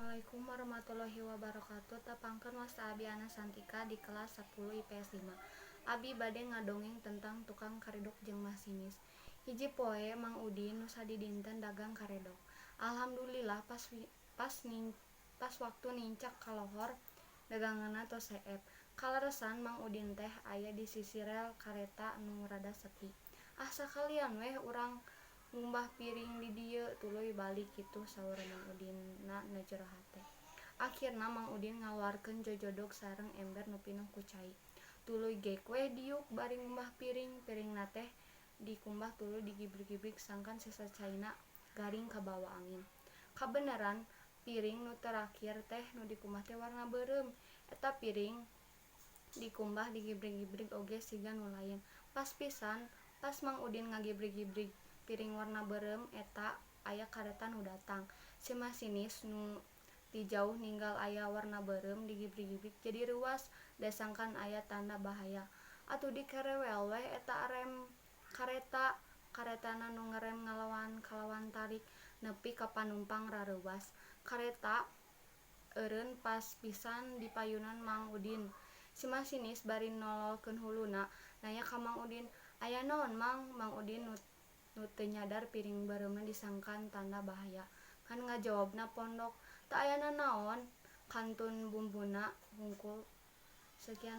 Assalamualaikum warahmatullahi wabarakatuh. Tepangkeun, wasta abi Ana Santika di kelas 10 IPS 5. Abi bade ngadongeng tentang tukang karedok jeung masinis. Hiji poe Mang Udin nu sadidinten dagang karedok. Alhamdulillah, pas waktu nincak ka lohor daganganna tos seep. Kaleresan Mang Udin teh aya di sisi rel kareta nu rada sepi. "Ah, sakalian weh urang ngumbah piring di dieu, tuluy balik," kitu saur Mang Udinna na jero hate. Akhirna Mang Udin ngaluarkeun jojodog sareng ember nu pinuh ku cai. Tuluy gek weh diuk bari ngumbah piring. Piringna teh dikumbah tuluy digibrig-gibrig sangkan sesa caina garing kabawa angin. Kabeneran, piring nu terakhir teh nu dikumbah teh warna beureum. Eta piring dikumbah, digibrig-gibrig oge siga nu lain. Pas pisan, pas Mang Udin ngagibrig-gibrig piring warna beureum eta, aya kareta nu datang. Si masinis nu ti jauh ninggal aya warna beureum digibrig-gibrig jadi reuwas da sangkan aya tanda bahaya. Atuh dikerewel weh eta rem kareta. Karetana nu ngerem ngalawan kalawan tarik nepi ka panumpang rareuwas. Kareta eureun pas pisan di payunan Mang Udin. Si masinis bari nololkeun huluna nanya ka Mang Udin, "Aya naon, Mang?" Mang Udin nu teu nyadar piring beureumna disangkan tanda bahaya ngan ngajawabna pondok, "Teu aya nanaon, kantun bumbuna hungkul." Sekian.